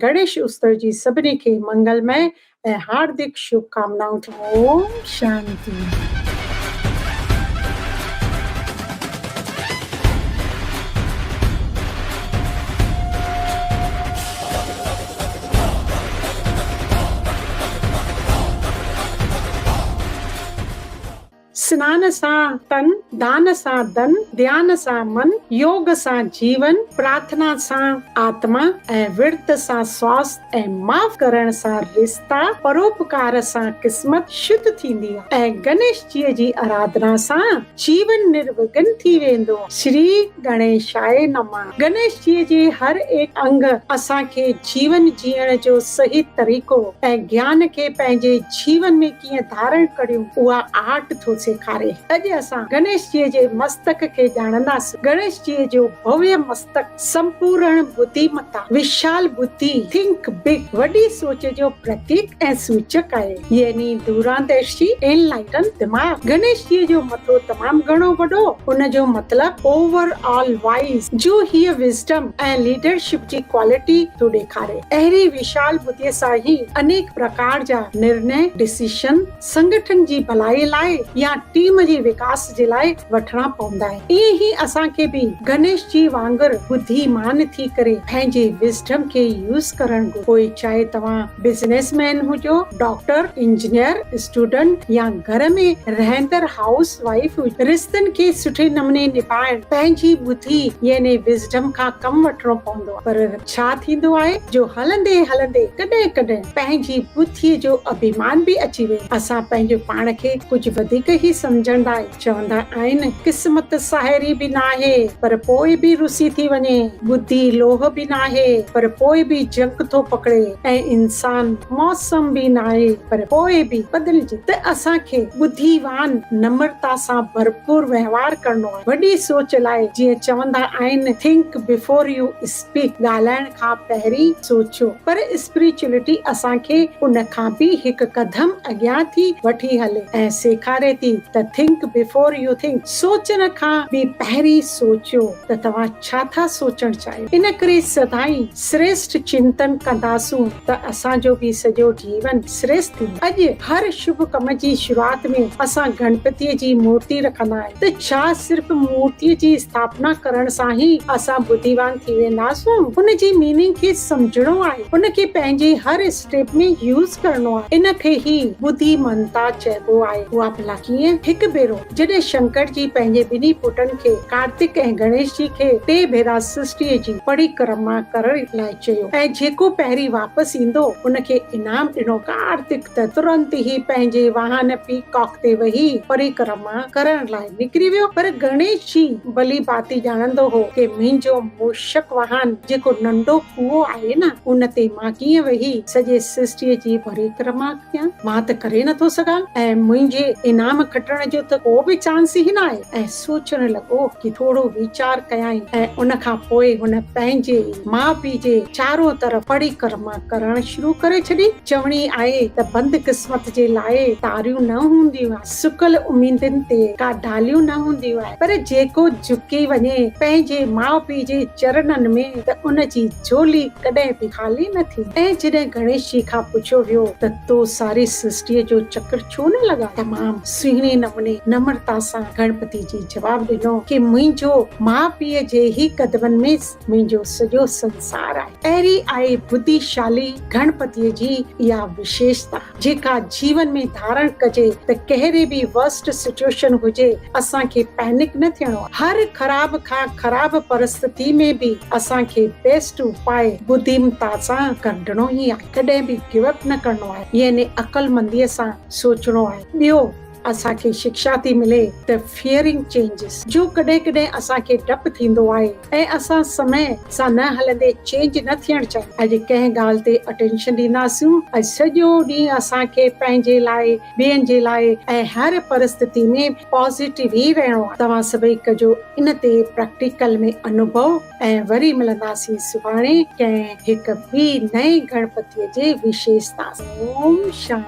گڻيش اتسو جي سڀني کي منگلمئي ۽ هاردڪ شڀڪامنائون. اوم شانتي. سنان سان تن، دان سان ڌن، ڌيان سان من، يوگ سان جيون، پرارٿنا سان آتما ۽ ورت سان سواسٿ ۽ معاف ڪرڻ سان رشتا، پروپڪار سان قسمت شڌ ٿيندي آهي ۽ گنيش جيء جي آراڌنا سان جيون نروگن ٿي ويندو آهي. شري گڻيشاء نمه. گنيش جيء جي هر ايڪ انگ اسان کي جيون جيئڻ جو صحيح طريقو ۽ گيان کي پنهنجي جيون ۾ ڪيئن ڌارڻ ڪريون اها آرٽ ٿو سيکاري. اڄ اسان گڻيش جيء جي مستڪ کي ڄاڻنداسون. گڻيش جيء جو ڀويه مستڪ سمپورڻ ٻڌيمتا، وشال ٻڌي، Think Big، وڏي سوچ جو پرتيڪ ۽ سوچڪ آهي. يعني دورانديشي، Enlightened، دماغ. گڻيش جيء جو مٿو تمام گهڻو وڏو، ان جو مطلب اوور آل وائيز جو هيء وزڊم ۽ ليڊرشپ جي ڪوالٽي ٿو ڏيکاري. اهڙي وشال ٻڌيء سان ئي انيڪ پرڪار جا نرني، Decision، سنگٺن جي ڀلائي لاء يا ٽيم جي وڪاس جي لاء وٺڻا پوندا آهن. ائين ئي اسان کي به گنيش جي وانگر ٻڌي مان ٿي ڪري پنهنجي وزڊم کي يوز ڪرڻ گهرجي. پوء چاهي توهان بزنس مين هجو، ڊاڪٽر، انجنيئر، اسٽوڊنٽ يا گهر ۾ رهندڙ هائوس وائيف هجو، رشتن کي سٺي نموني نڀائڻ پنهنجي ٻڌي يعني وزڊم کان ڪم وٺڻو پوندو آهي. پر ڇا ٿيندو آهي جو هلندي هلندي ڪڏهن ڪڏهن پنهنجي ٻڌيء جو اڀيمان به اچي ويندو. اسان پنهنجو پاڻ کي ڪجهه وڌيڪ ئي سمجهندا آهيون. چوندا آهن قسمت ساهري به ناهي پر پوء به رسي ٿي وڃي، ٻڌي لوهه به ناهي پر پوء به جنگ ٿو پڪڙي ۽ انسان موسم به ناهي پر پوء به بدلجي ته اسان کي ٻڌيوان نمرتا سان ڀرپور وهنوار ڪرڻو آهي. وڏي سوچ لاء جيئن چوندا آهن Think before you speak ڳالهائڻ کان پهرين سوچيو پر اسپريچولٽي اسان کي ان کان به هڪ قدم اڳيان ٿي وٺي هلي ۽ سيکاري ٿي ته Think before you think سوچڻ کان به پهرين سوچيو ته توهان ڇا ٿا سوچڻ چاهيو. ان ڪري سدائين سريشٺ چنتن ڪنداسون ته اسان جو به سڄو جيون سريشٺ ٿيندو. اڄ هر شڀ ڪم جي شروعات ۾ اسان گڻپتيء جي مورتي رکندا آهيون ته ڇا صرف مورتيء جي اسٿاپنا ڪرڻ سان ئي اسان ٻڌيوان ٿي وينداسون؟ ان جي ميننگ کي سمجهڻو آهي، ان کي پنهنجي هر اسٽيپ ۾ يوز ڪرڻو آهي، ان کي ئي ٻڌيمنتا چئبو آهي. اها ڀلا ڪيئن؟ هڪ ڀيرو جڏهن شنڪر جي پنهنجي ٻنهي پٽن کي ڪارتڪ ۽ گڻيش جي کي ٽي ڀيرا سرشٽيء جي پريڪرما ڪرڻ لاء چيو ۽ جيڪو پهرين واپس ايندو ان کي انعام ڏنو. ڪارتڪ ته ترنت ئي پنهنجي واهن پيڪاڪ تي ويهي پريڪرما ڪرڻ لاء نڪري ويو پر گڻيش جي ڀلي ڀاتي ڄاڻندو هو ڪي منهنجو موشڪ واهن جيڪو ننڍو ڪوئو آهي نه ان تي مان ڪيئن ويهي سڄي سرشٽيء جي پريڪرما ڪيان؟ مان ته ڪري نٿو سگهان ۽ منهنجي انعام کٽڻ جو ته ڪو به چانس ئي ناهي ۽ سوچڻ لڳو ڪي ٿورو ويچار ڪيائين ۽ ان کان پوء هن پنهنجي ئي ماء پيء جي چارو طرف پريڪرما ڪرڻ شروع ڪري ڇڏي. چوڻي آهي ته بند قسمت جي لاء تاريون نه هونديون آهن، سڪل اميدن تي ڪا ڊاليون نه هونديون آهن، پر جيڪو جهڪي وڃي پنهنجي ماء پيء جي چرنن ۾ ته ان جي جهولي ڪڏهن به خالي نه ٿيندي. ۽ جڏهن گڻيش جي کان پڇيو ويو ته تو ساري سرشٽيء جو چڪر ڇو نه لڳايو؟ تمام سهڻي نموني نمرتا سان گڻپتي جي جواب ڏنو ڪي منهنجو ماء پيء جي ئي قدمن ۾ منهنجو سڄو سنسار آهي. اهڙي آهي ٻڌيشالي گڻپتيء جي اها وشيشتا، جيڪا جيون ۾ ڌارڻ ڪجي ته ڪهڙي به ورسٽ سچوئيشن هجي، اسان کي پينڪ نه ٿيڻو آهي. هر خراب کان خراب پرستتي ۾ به اسان کي بيسٽ اپاء ٻڌيمتا سان ڪڍڻو ئي آهي. ڪڏهن به گيو اپ نه ڪرڻو آهي. يعني عقلمنديء سان سوچڻو آهي. ٻيو. اسان کي شڪشا ٿي ملي ته Fearing Changes جو ڪڏهن ڪڏهن اسان کي ڊپ ٿيندو آهي ۽ اسان سمي سان نه هلندي چينج نه ٿيڻ چاهيون. اڄ ڪنهن ڳالهه تي اٽينشن ڏينداسون ۽ سڄو ڏينهن اسان کي پنهنجي لاء، ٻين جي لاء ۽ هر پرستتي ۾ پازيٽو ئي رهڻو آهي. توهان سڀئي ڪجو ان تي پريڪٽيڪل ۾ انوڀو ۽ وري ملنداسين سڀاڻي ڪنهن هڪ ٻي نئين گڻپتيء جي وشيشتا سان. اوم شانتي.